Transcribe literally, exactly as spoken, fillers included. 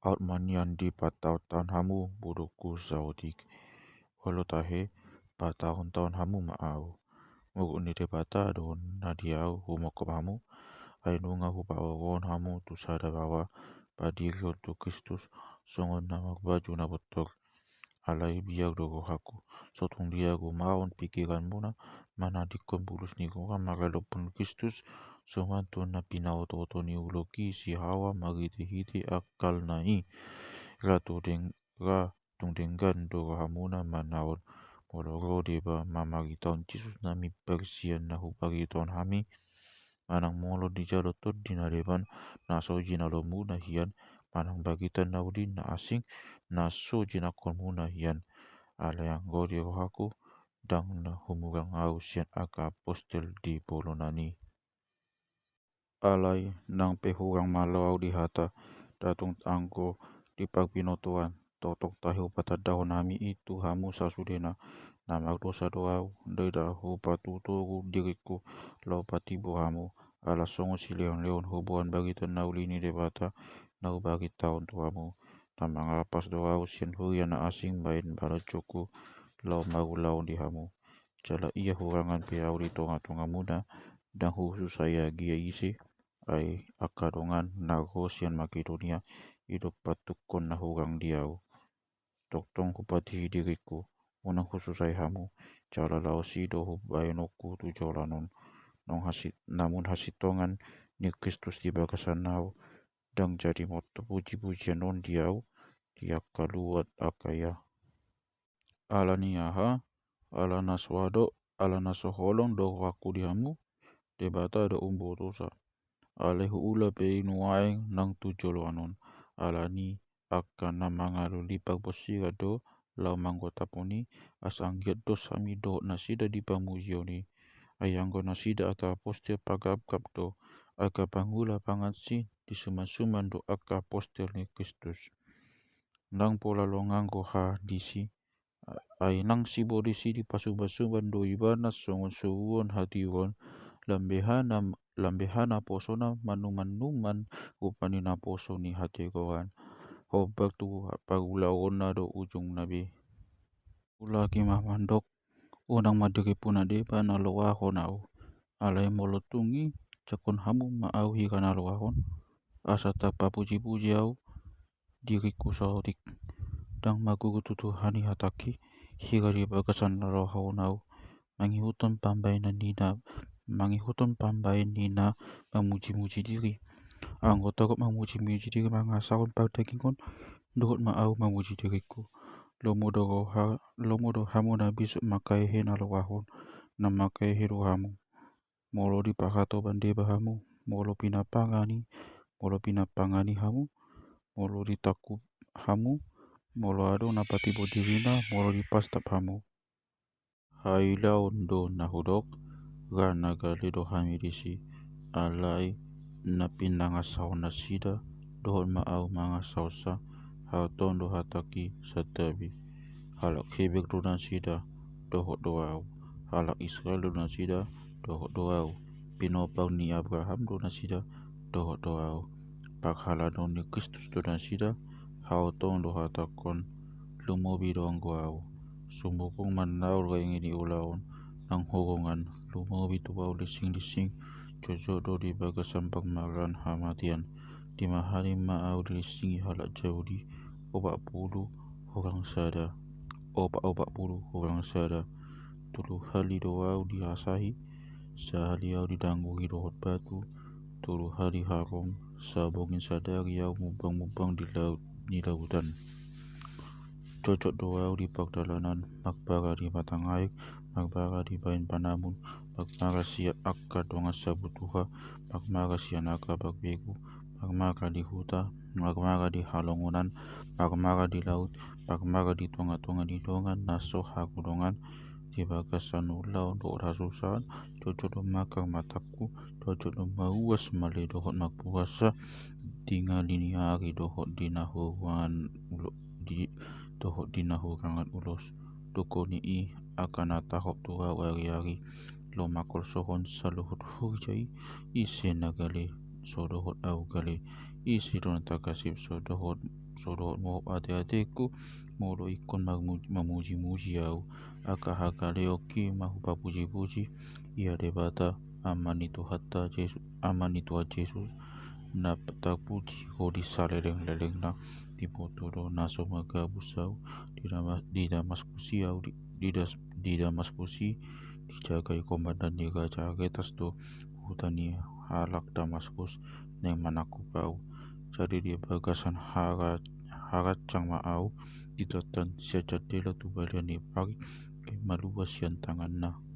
Aut ma nian dipataontaon hamu bodoku saotik. Olo tahe, pataontaon hamu ma ahu. Mogot ni Debata do na di ahu humongkop hamu, ai nunga hupagogohon hamu tu sada baoa, padiri on tu Kristus, songon na marbaju na bontor. Alai biar do rohangku, so tung dia rumaon pingkiranmuna, manadingkon bulus ni roha maradophon Kristus, songon tu na pinaotooto ni ulok i si Hawa marhitehite angkalna i. Ra tung deng, ra tung denggan do rohamuna manaon, molo ro deba mamaritahon Jesus na mimbar sian na huparitahon hami. Manang molo dijalo tondi na leban, na so jinalomuna hian, manang barita na uli na asing, na so jinangkonmuna hian. Alai anggo di rohangku, ndang na humurang ahu sian angka apostel di bolon an i. Alai nang pe hurang malo ahu di hata, nda tung anggo di parbinotoan, tongtong tahe hupatandahon hami i tu hamu sasudena. Na mardosa do ahu, ndada hupatutoru diringku laho patibur hamu, ala songon silehonlehon huboan barita na uli ni Debata na hubaritahon tu hamu. Na mangalpas do ahu sian huria na asing bahen balonjongku laho marulaon di hamu. Jala ia hurangan pe ahu di tongatongamuna, ndang hususai agia ise, ai angka dongan na ro sian Makedonia i do patungkon na hurang di ahu. Tongtong hupatihi diringku, unang hususai hamu, jala laos i do hubahenonku tu joloan on. Nong hasi-, namun hasintongan ni Kristus di bagasan ahu, ndang jadi motop pujipujian on di ahu di angka luat Akaya. Ala ni aha? Ala na so adong, ala na so holong do rohangku di hamu, Debata do umbotosa. Alai huula pe i nuaeng nang tu joloan on, ala ni angka na mangalului parbonsiran do laho manggotapon i, asa anggiat dos hami dohot nasida di pamujion i. Ai anggo nasida angka apostel pagamgam do, angka pangula pangansi di sumansuman do angka apostel ni Kristus. Ndang pola longang roha disi, ai nang sibolis i dipasumbansuban do ibana songon suruon hatiuron, lambehana, lambehana posona manumannuman rupa ni naposo ni hategoan. Hombar tu parulaonna do ujungna be. Ulaki ma mandok, unang ma dirimuna deba na loahon ahu. Alai molo tung i, jangkon hamu ma ahu hira na loahon, asa tarpapujipuji ahu diringku saotik. Ndang maguru tu Tuhan i hatangki, hira di bagasan na loahon ahu, mangihuthon pambahenan ni na, mangihuthon pambahen ni na mamujimuji diri. Anggo torop mamujimuji diri mangasahon pardagingon, dohot ma ahu mamuji diringku. Lomo do roha, lomo do hamu na bisuk mangkahehe na loahon, na mangkahehe do hamu. Molo dipahatoban deba hamu, molo pinapangani, molo pinapangani hamu, molo ditangkup hamu, molo adong na patibo dirina, molo dipastap hamu. Hailaon do na hudok, ra na gale do hami disi, alai na pinangasahon nasida, dohot ma ahu mangasahonsa, hataon do hatangki santabi. Halak Heber do nasida, dohot do ahu. Halak Israel do nasida, dohot do ahu. Pinopang ni Abraham do nasida, dohot do ahu. Parhalado ni Kristus do nasida, hataon do hatangkon, lumobi do anggo ahu. Sumurung ma na ulaon i di ulaon, nang hurangan, lumobi tu ahu lisinglisingi, jotjot do di bagasan parmaraan hamatean. Lima hali ma ahu dilinsingi halak Jahudi, opat pulu hurang sada, opat, opat pulu hurang sada. Tolu hali do ahu diasahi, sahali ahu didanguri dohot batu, tolu hali harom, sabongin sadari ahu mumbangmumbang di laut ni lautan. Jotjot do ahu di pardalanan, marmara di batang aek, marmara dibahen panamun, marmara sian angka dongan sabutuha, marmara sian angka parbegu, marmara di huta, marmara di halongonan, marmara di laut, marmara di tongatonga ni dongan na so hagolongan, di bagasan ulaon dohot hasusahan, jotjot do mangkar matangku, jotjot do mauas male dohot marpuasa, di ngali ni ari dohot di na hurangan ulo-, di, dohot di na hurangan ulos. Dungkon ni i angka na tahop tu ahu ariari, laho mangkolsohon saluhut hurja i, ise na gale so dohot ahu gale, Ise do na targasip so dohot, so dohot mohop ate-atengku, molo ingkon mamuji-muji au. Angka hagaleonki ma hupapuji-puji. Ia Debata, Ama ni Tuhanta Jesus, Ama ni Tuhan Jesus, na tarpuji ho di saleleng-lelengna. Diboto do na so mangabus au di Damaskus i, au di, di Damaskus i dijagai komandan ni raja Aretas do huta ni halak Damaskus naeng manangkup au. Jadi di bagasan harancang ma au ditantan sian jandela tu balian ni parik, gabe malua sian tanganna.